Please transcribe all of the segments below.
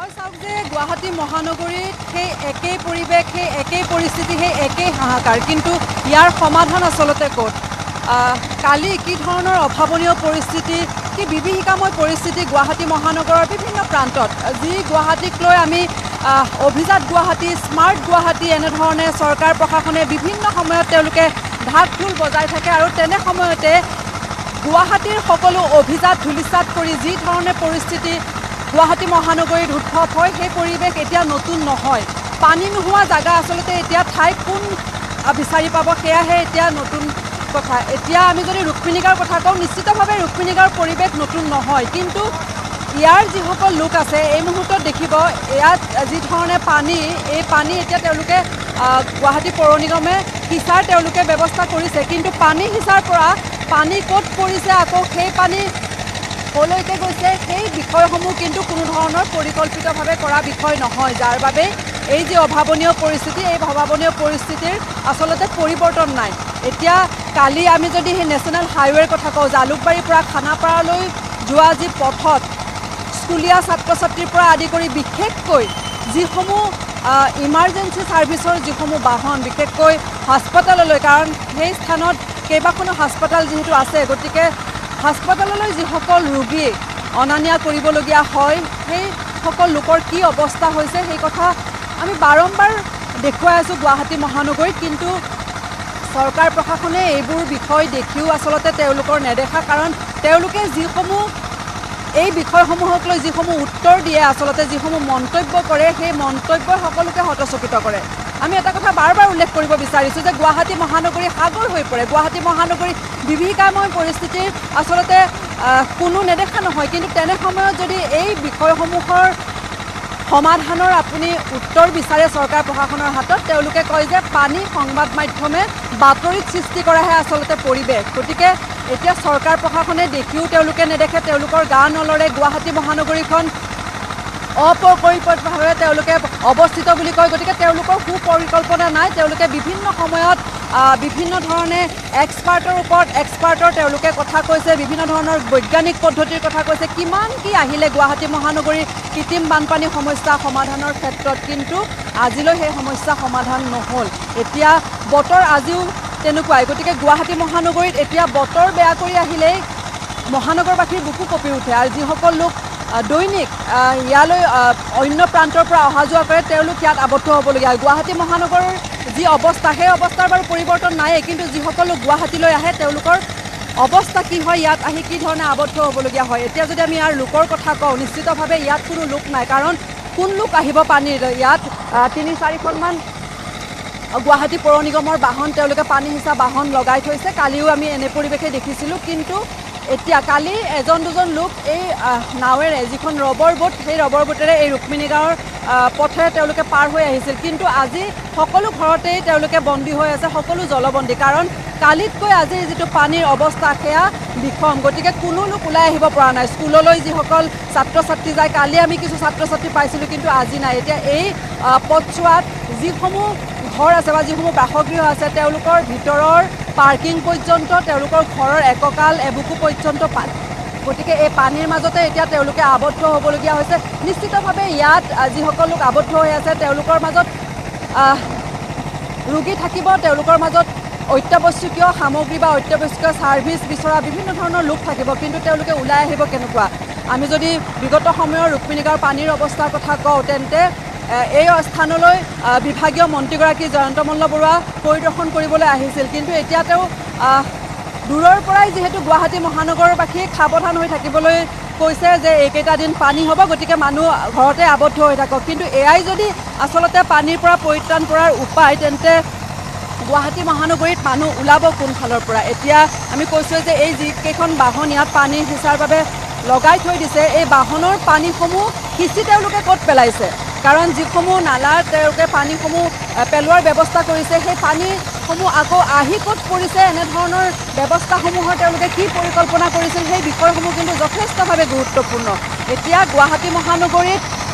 হয়, চাওক যে গুৱাহাটী মহানগৰীত সেই একেই পৰিৱেশ, সেই একেই পৰিস্থিতি, সেই একেই হাহাকাৰ, কিন্তু ইয়াৰ সমাধান আচলতে ক'ত? কালি কি ধৰণৰ অভাৱনীয় পৰিস্থিতি, কি বিভীষিকাময় পৰিস্থিতি গুৱাহাটী মহানগৰৰ বিভিন্ন প্ৰান্তত, যি গুৱাহাটীক লৈ আমি অভিজাত গুৱাহাটী, স্মাৰ্ট গুৱাহাটী এনেধৰণে চৰকাৰ প্ৰশাসনে বিভিন্ন সময়ত তেওঁলোকে ঢাক ঢোল বজাই থাকে আৰু তেনে সময়তে গুৱাহাটীৰ সকলো অভিজাত ধূলিসাৎ কৰি যি ধৰণে পৰিস্থিতি গুৱাহাটী মহানগৰীত উদ্ভৱ হয়, সেই পৰিৱেশ এতিয়া নতুন নহয়। পানী নোহোৱা জাগা আচলতে এতিয়া ঠাই কোন বিচাৰি পাব, সেয়াহে এতিয়া নতুন কথা। এতিয়া আমি যদি ৰুক্মিণীগাঁৱৰ কথা কওঁ, নিশ্চিতভাৱে ৰুক্মিণীগাঁৱৰ পৰিৱেশ নতুন নহয়, কিন্তু ইয়াৰ যিসকল লোক আছে এই মুহূৰ্তত দেখিব ইয়াত যি ধৰণে পানী, এই পানী এতিয়া তেওঁলোকে গুৱাহাটী পৌৰ নিগমে সিঁচাৰ তেওঁলোকে ব্যৱস্থা কৰিছে, কিন্তু পানী সিঁচাৰ পৰা পানী ক'ত পৰিছে, আকৌ সেই পানী ক'লৈকে গৈছে, সেই বিষয়সমূহ কিন্তু কোনো ধৰণৰ পৰিকল্পিতভাৱে কৰা বিষয় নহয়, যাৰ বাবে এই যি অভাৱনীয় পৰিস্থিতি, এই অভাৱনীয় পৰিস্থিতিৰ আচলতে পৰিৱৰ্তন নাই। এতিয়া কালি আমি যদি সেই নেশ্যনেল হাইৱেৰ কথা কওঁ, জালুকবাৰীৰ পৰা খানাপাৰালৈ যোৱা যি পথত স্কুলীয়া ছাত্ৰ ছাত্ৰীৰ পৰা আদি কৰি বিশেষকৈ যিসমূহ ইমাৰ্জেঞ্চি ছাৰ্ভিচৰ যিসমূহ বাহন, বিশেষকৈ হাস্পতাললৈ, কাৰণ সেই স্থানত কেইবাখনো হাস্পতাল যিহেতু আছে, গতিকে হাস্পতাললৈ যিসকল ৰোগী অনা নিয়া কৰিবলগীয়া হয়, সেইসকল লোকৰ কি অৱস্থা হৈছে সেই কথা আমি বাৰম্বাৰ দেখুৱাই আছোঁ গুৱাহাটী মহানগৰীত। কিন্তু চৰকাৰ প্ৰশাসনে এইবোৰ বিষয় দেখিও আচলতে তেওঁলোকৰ নেদেখা, কাৰণ তেওঁলোকে যিসমূহ এই বিষয়সমূহক লৈ যিসমূহ উত্তৰ দিয়ে, আচলতে যিসমূহ মন্তব্য কৰে, সেই মন্তব্যই সকলোকে হতচকিত কৰে। আমি এটা কথা বাৰ বাৰ উল্লেখ কৰিব বিচাৰিছোঁ যে গুৱাহাটী মহানগৰী সাগৰ হৈ পৰে, গুৱাহাটী মহানগৰী বিভীষিকাময় পৰিস্থিতিৰ আচলতে কোনো নেদেখা নহয়, কিন্তু তেনে সময়ত যদি এই বিষয়সমূহৰ সমাধানৰ আপুনি উত্তৰ বিচাৰে চৰকাৰ প্ৰশাসনৰ হাতত, তেওঁলোকে কয় যে পানী সংবাদ মাধ্যমে বাতৰিত সৃষ্টি কৰাহে আচলতে পৰিৱেশ। গতিকে এতিয়া চৰকাৰ প্ৰশাসনে দেখিও তেওঁলোকে নেদেখে, তেওঁলোকৰ গা নলৰে। গুৱাহাটী মহানগৰীখন অপৰিকল্পিতভাৱে তেওঁলোকে অৱস্থিত বুলি কয়, গতিকে তেওঁলোকৰ সুপৰিকল্পনা নাই। তেওঁলোকে বিভিন্ন সময়ত বিভিন্ন ধৰণে এক্সপাৰ্টৰ ওপৰত এক্সপাৰ্টৰ তেওঁলোকে কথা কৈছে, বিভিন্ন ধৰণৰ বৈজ্ঞানিক পদ্ধতিৰ কথা কৈছে, কিমান কি আহিলে গুৱাহাটী মহানগৰীৰ কৃত্ৰিম বানপানী সমস্যা সমাধানৰ ক্ষেত্ৰত, কিন্তু আজিলৈ সেই সমস্যা সমাধান নহ'ল। এতিয়া বতৰ আজিও তেনেকুৱাই, গতিকে গুৱাহাটী মহানগৰীত এতিয়া বতৰ বেয়া কৰি আহিলেই মহানগৰবাসীৰ বুকু কঁপি উঠে আৰু যিসকল লোক দৈনিক ইয়ালৈ অন্য প্ৰান্তৰ পৰা অহা যোৱা কৰে, তেওঁলোক ইয়াত আবদ্ধ হ'বলগীয়া হয়। গুৱাহাটী মহানগৰৰ যি অৱস্থা, সেই অৱস্থাৰ বাৰু পৰিৱৰ্তন নায়েই, কিন্তু যিসকল লোক গুৱাহাটীলৈ আহে তেওঁলোকৰ অৱস্থা কি হয়, ইয়াত আহি কি ধৰণে আবদ্ধ হ'বলগীয়া হয়। এতিয়া যদি আমি ইয়াৰ লোকৰ কথা কওঁ, নিশ্চিতভাৱে ইয়াত কোনো লোক নাই, কাৰণ কোন লোক আহিব পানীৰ? ইয়াত 3-4খনমান গুৱাহাটী পৌৰ নিগমৰ বাহন, তেওঁলোকে পানী সিঁচা বাহন লগাই থৈছে। কালিও আমি এনে পৰিৱেশে দেখিছিলোঁ, কিন্তু এতিয়া কালি এজন দুজন লোক এই নাৱেৰে, যিখন ৰবৰ বোট, সেই ৰবৰ বোটেৰে এই ৰুক্মিণীগাঁৱৰ পথেৰে তেওঁলোকে পাৰ হৈ আহিছিল, কিন্তু আজি সকলো ঘৰতেই তেওঁলোকে বন্দী হৈ আছে, সকলো জলবন্দী, কাৰণ কালিতকৈ আজিৰ যিটো পানীৰ অৱস্থা সেয়া বিষম, গতিকে কোনো লোক ওলাই আহিব পৰা নাই। স্কুললৈ যিসকল ছাত্ৰ ছাত্ৰী যায়, কালি আমি কিছু ছাত্ৰ ছাত্ৰী পাইছিলোঁ, কিন্তু আজি নাই। এতিয়া এই পথছোৱাত যিসমূহ ঘৰ আছে বা যিসমূহ বাসগৃহ আছে, তেওঁলোকৰ ভিতৰৰ পাৰ্কিং পৰ্যন্ত, তেওঁলোকৰ ঘৰৰ একঁকাল এবুকু পৰ্যন্ত পানী, গতিকে এই পানীৰ মাজতে এতিয়া তেওঁলোকে আবদ্ধ হ'বলগীয়া হৈছে। নিশ্চিতভাৱে ইয়াত যিসকল লোক আবদ্ধ হৈ আছে, তেওঁলোকৰ মাজত ৰোগী থাকিব, তেওঁলোকৰ মাজত অত্যাৱশ্যকীয় সামগ্ৰী বা অত্যাৱশ্যকীয় ছাৰ্ভিচ বিচৰা বিভিন্ন ধৰণৰ লোক থাকিব, কিন্তু তেওঁলোকে ওলাই আহিব কেনেকুৱা? আমি যদি বিগত সময়ৰ ৰুক্মিণীগাঁৱৰ পানীৰ অৱস্থাৰ কথা কওঁ, তেন্তে এই স্থানলৈ বিভাগীয় মন্ত্ৰীগৰাকী জয়ন্ত মল্ল বৰুৱা পৰিদৰ্শন কৰিবলৈ আহিছিল, কিন্তু এতিয়া তেওঁ দূৰৰ পৰাই যিহেতু গুৱাহাটী মহানগৰবাসীক সাৱধান হৈ থাকিবলৈ কৈছে যে এইকেইটা দিন পানী হ'ব, গতিকে মানুহ ঘৰতে আবদ্ধ হৈ থাকক। কিন্তু এয়াই যদি আচলতে পানীৰ পৰা পৰিত্ৰাণ কৰাৰ উপায়, তেন্তে গুৱাহাটী মহানগৰীত মানুহ ওলাব কোনফালৰ পৰা? এতিয়া আমি কৈছোঁৱে যে এই যিকেইখন বাহন ইয়াত পানী সিঁচাৰ বাবে লগাই থৈ দিছে, এই বাহনৰ পানীসমূহ সিঁচি তেওঁলোকে ক'ত পেলাইছে? কাৰণ যিসমূহ নালাত তেওঁলোকে পানীসমূহ পেলোৱাৰ ব্যৱস্থা কৰিছে, সেই পানীসমূহ আকৌ আহি ক'ত পৰিছে, এনেধৰণৰ ব্যৱস্থাসমূহৰ তেওঁলোকে কি পৰিকল্পনা কৰিছিল, সেই বিষয়সমূহ কিন্তু যথেষ্টভাৱে গুৰুত্বপূৰ্ণ। এতিয়া গুৱাহাটী মহানগৰীত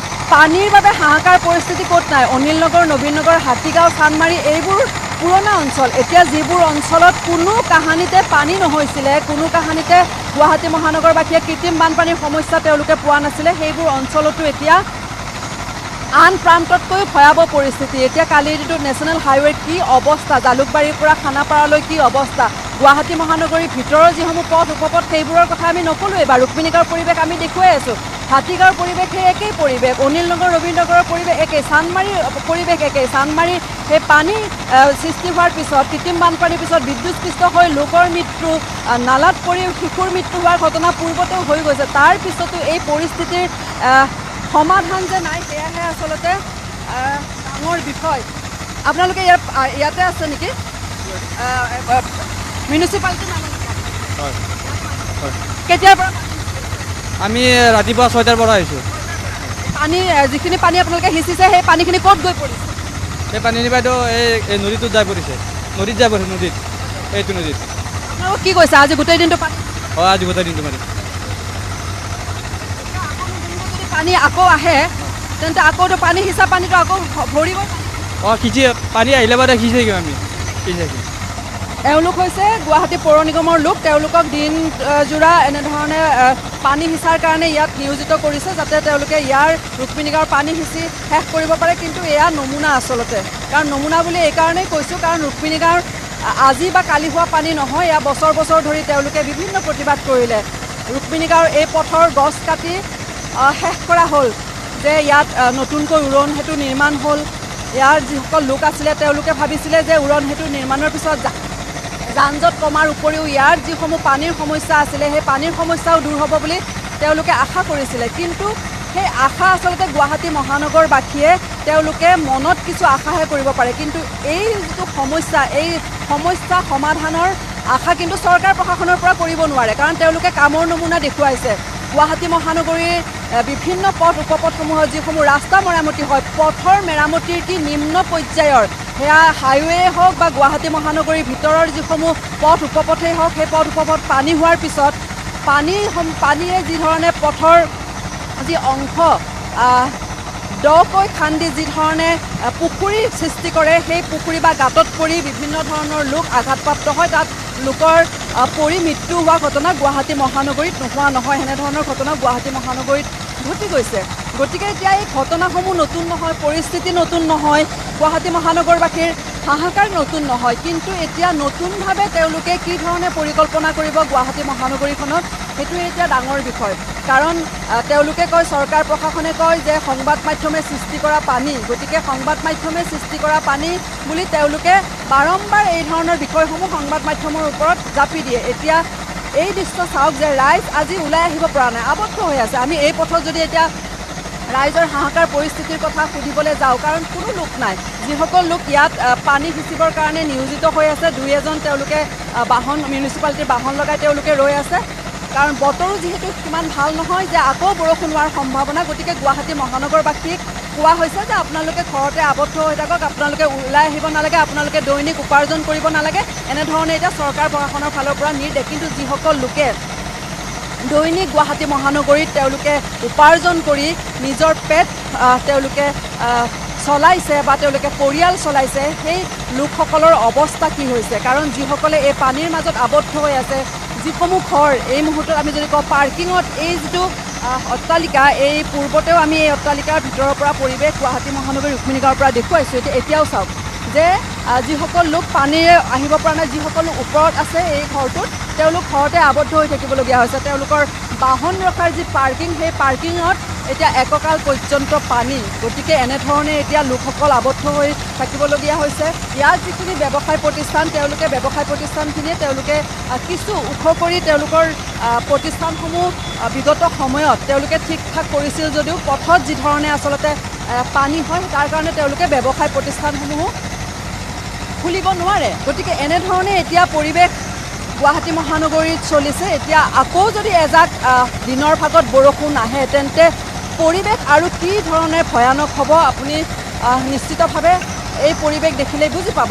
পানীৰ বাবে হাহাকাৰ পৰিস্থিতি ক'ত নাই? অনিল নগৰ, নবীন নগৰ, হাতীগাঁও, চানমাৰী এইবোৰ পুৰণা অঞ্চল। এতিয়া যিবোৰ অঞ্চলত কোনো কাহানিতে পানী নহৈছিলে, কোনো কাহানিতে গুৱাহাটী মহানগৰবাসীয়ে কৃত্ৰিম বানপানীৰ সমস্যা তেওঁলোকে পোৱা নাছিলে, সেইবোৰ অঞ্চলতো এতিয়া আন প্ৰান্ততকৈও ভয়াৱহ পৰিস্থিতি। এতিয়া কালিৰ দিনটোত নেশ্যনেল হাইৱেৰ কি অৱস্থা, জালুকবাৰীৰ পৰা খানাপাৰালৈ কি অৱস্থা, গুৱাহাটী মহানগৰীৰ ভিতৰৰ যিসমূহ পথ উপপথ সেইবোৰৰ কথা আমি নক'লোৱেই বা ৰুক্মিণীগাঁৱৰ পৰিৱেশ আমি দেখুৱাই আছোঁ। হাতীগাঁৱৰ পৰিৱেশ সেই একেই পৰিৱেশ, অনিল নগৰ, ৰবীন্দ্ৰ নগৰৰ পৰিৱেশ একেই, চানমাৰীৰ পৰিৱেশ একেই। চানমাৰীৰ সেই পানীৰ সৃষ্টি হোৱাৰ পিছত, কৃত্ৰিম বানপানীৰ পিছত বিদ্যুৎস্পৃষ্ট হৈ লোকৰ মৃত্যু, নালাত পৰি শিশুৰ মৃত্যু হোৱাৰ ঘটনা পূৰ্বতেও হৈ গৈছে। তাৰ পিছতো এই পৰিস্থিতিৰ সমাধান যে নাই, সেয়াহে আচলতে ডাঙৰ বিষয়। আপোনালোকে ইয়াতে আছে নেকি? মিউনিচিপালিটি মানুহ নেকি? হয় হয়। কেতিয়াৰ পৰা? আমি ৰাতিপুৱা 6টাৰ পৰা আহিছোঁ। পানী, যিখিনি পানী আপোনালোকে সিঁচিছে, সেই পানীখিনি ক'ত গৈ পৰিছে? সেই পানীখিনি বাইদেউ এই নদীটোত যাই পৰিছে, নদীত যাই পৰিছে, নদীত, এইটো নদীত। আপোনালোক কি কৈছে, আজি গোটেই দিনটো পানী? হয়, আজি গোটেই দিনটো পানী। যদি পানী আকৌ আহে তেন্তে আকৌতো পানী সিঁচা পানীটো আকৌ ভৰিব। অঁ, সিঁচি, পানী আহিলে বাৰু সিঁচি থাকিম, আমি সিঁচি থাকিম। এওঁলোক হৈছে গুৱাহাটী পৌৰ নিগমৰ লোক। তেওঁলোকক দিন জোৰা এনেধৰণে পানী সিঁচাৰ কাৰণে ইয়াত নিয়োজিত কৰিছে, যাতে তেওঁলোকে ইয়াৰ ৰুক্মিণীগাঁৱৰ পানী সিঁচি শেষ কৰিব পাৰে। কিন্তু এয়া নমুনা আচলতে। কাৰণ নমুনা বুলি এইকাৰণেই কৈছোঁ, কাৰণ ৰুক্মিণীগাঁৱৰ আজি বা কালি হোৱা পানী নহয়, এয়া বছৰ বছৰ ধৰি তেওঁলোকে বিভিন্ন প্ৰতিবাদ কৰিলে। ৰুক্মিণীগাঁৱৰ এই পথৰ গছ কাটি শেষ কৰা হ'ল যে ইয়াত নতুনকৈ উৰণ সেতু নিৰ্মাণ হ'ল। ইয়াৰ যিসকল লোক আছিলে তেওঁলোকে ভাবিছিলে যে উৰণ সেতু নিৰ্মাণৰ পিছত যান জঁট কমাৰ উপৰিও ইয়াৰ যিসমূহ পানীৰ সমস্যা আছিলে সেই পানীৰ সমস্যাও দূৰ হ'ব বুলি তেওঁলোকে আশা কৰিছিলে। কিন্তু সেই আশা আচলতে গুৱাহাটী মহানগৰবাসীয়ে তেওঁলোকে মনত কিছু আশাহে কৰিব পাৰে, কিন্তু এই যিটো সমস্যা, এই সমস্যা সমাধানৰ আশা কিন্তু চৰকাৰ প্ৰশাসনৰ পৰা কৰিব নোৱাৰে, কাৰণ তেওঁলোকে কামৰ নমুনা দেখুৱাইছে। গুৱাহাটী মহানগৰীৰ বিভিন্ন পথ উপপথসমূহৰ যিসমূহ ৰাস্তা মেৰামতি হয়, পথৰ মেৰামতিৰ কি নিম্ন পৰ্যায়ৰ, সেয়া হাইৱে হওক বা গুৱাহাটী মহানগৰীৰ ভিতৰৰ যিসমূহ পথ উপপথেই হওক, সেই পথ উপপথ পানী হোৱাৰ পিছত পানীয়ে যি ধৰণে পথৰ যি অংশ দকৈ খান্দি যি ধৰণে পুখুৰীৰ সৃষ্টি কৰে, সেই পুখুৰী বা গাঁতত পৰি বিভিন্ন ধৰণৰ লোক আঘাতপ্ৰাপ্ত হয়। তাত লোকৰ পৰি মৃত্যু হোৱা ঘটনা গুৱাহাটী মহানগৰীত নোহোৱা নহয়, সেনেধৰণৰ ঘটনা গুৱাহাটী মহানগৰীত ঘটি গৈছে। গতিকে এতিয়া এই ঘটনাসমূহ নতুন নহয়, পৰিস্থিতি নতুন নহয়, গুৱাহাটী মহানগৰবাসীৰ হাহাকাৰ নতুন নহয়, কিন্তু এতিয়া নতুনভাৱে তেওঁলোকে কি ধৰণে পৰিকল্পনা কৰিব গুৱাহাটী মহানগৰীখনক, সেইটোৱে এতিয়া ডাঙৰ বিষয়। কাৰণ তেওঁলোকে কয়, চৰকাৰ প্ৰশাসনে কয় যে সংবাদ মাধ্যমে সৃষ্টি কৰা পানী, গতিকে সংবাদ মাধ্যমে সৃষ্টি কৰা পানী বুলি তেওঁলোকে বাৰম্বাৰ এই ধৰণৰ বিষয়সমূহ সংবাদ মাধ্যমৰ ওপৰত জাপি দিয়ে। এতিয়া এই দৃশ্য চাওক যে ৰাইজ আজি ওলাই আহিব পৰা নাই, আবদ্ধ হৈ আছে। আমি এই পথত যদি এতিয়া ৰাইজৰ হাহাকাৰ পৰিস্থিতিৰ কথা সুধিবলৈ যাওঁ, কাৰণ কোনো লোক নাই। যিসকল লোক ইয়াত পানী সিঁচিবৰ কাৰণে নিয়োজিত হৈ আছে, দুই এজন তেওঁলোকে বাহন, মিউনিচিপালিটিৰ বাহন লগাই তেওঁলোকে ৰৈ আছে, কাৰণ বতৰো যিহেতু সিমান ভাল নহয় যে আকৌ বৰষুণ হোৱাৰ সম্ভাৱনা। গতিকে গুৱাহাটী মহানগৰবাসীক কোৱা হৈছে যে আপোনালোকে ঘৰতে আবদ্ধ হৈ থাকক, আপোনালোকে ওলাই আহিব নালাগে, আপোনালোকে দৈনিক উপাৰ্জন কৰিব নালাগে, এনেধৰণে এতিয়া চৰকাৰ প্ৰশাসনৰ ফালৰ পৰা নিৰ্দেশ। কিন্তু যিসকল লোকে দৈনিক গুৱাহাটী মহানগৰীত তেওঁলোকে উপাৰ্জন কৰি নিজৰ পেট তেওঁলোকে চলাইছে বা তেওঁলোকে পৰিয়াল চলাইছে, সেই লোকসকলৰ অৱস্থা কি হৈছে? কাৰণ যিসকলে এই পানীৰ মাজত আবদ্ধ হৈ আছে, যিসমূহ ঘৰ এই মুহূৰ্তত আমি যদি কওঁ পাৰ্কিঙত এই যিটো অট্টালিকা, এই পূৰ্বতেও আমি এই অট্টালিকাৰ ভিতৰৰ পৰা পৰিৱেশ গুৱাহাটী মহানগৰী ৰুক্মিণীগাঁৱৰ পৰা দেখুৱাইছোঁ। এতিয়াও চাওক যে যিসকল লোক পানীৰে আহিব পৰা নাই, যিসকল লোক ওপৰত আছে এই ঘৰটোত, তেওঁলোক ঘৰতে আবদ্ধ হৈ থাকিবলগীয়া হৈছে। তেওঁলোকৰ বাহন ৰখাৰ যি পাৰ্কিং, সেই পাৰ্কিঙত এতিয়া একঁকাল পৰ্যন্ত পানী। গতিকে এনেধৰণে এতিয়া লোকসকল আবদ্ধ হৈ থাকিবলগীয়া হৈছে। ইয়াত যিখিনি ব্যৱসায় প্ৰতিষ্ঠান, তেওঁলোকে ব্যৱসায় প্ৰতিষ্ঠানখিনিয়ে তেওঁলোকে কিছু ওখ কৰি তেওঁলোকৰ প্ৰতিষ্ঠানসমূহ বিগত সময়ত তেওঁলোকে ঠিক ঠাক কৰিছিল যদিও পথত যিধৰণে আচলতে পানী হয়, তাৰ কাৰণে তেওঁলোকে ব্যৱসায় প্ৰতিষ্ঠানসমূহো খুলিব নোৱাৰে। গতিকে এনেধৰণে এতিয়া পৰিৱেশ গুৱাহাটী মহানগৰীত চলিছে। এতিয়া আকৌ যদি এজাক দিনৰ ভাগত বৰষুণ আহে, তেন্তে পৰিৱেশ আৰু কি ধৰণে ভয়ানক হ'ব আপুনি নিশ্চিতভাৱে এই পৰিৱেশ দেখিলেই বুজি পাব।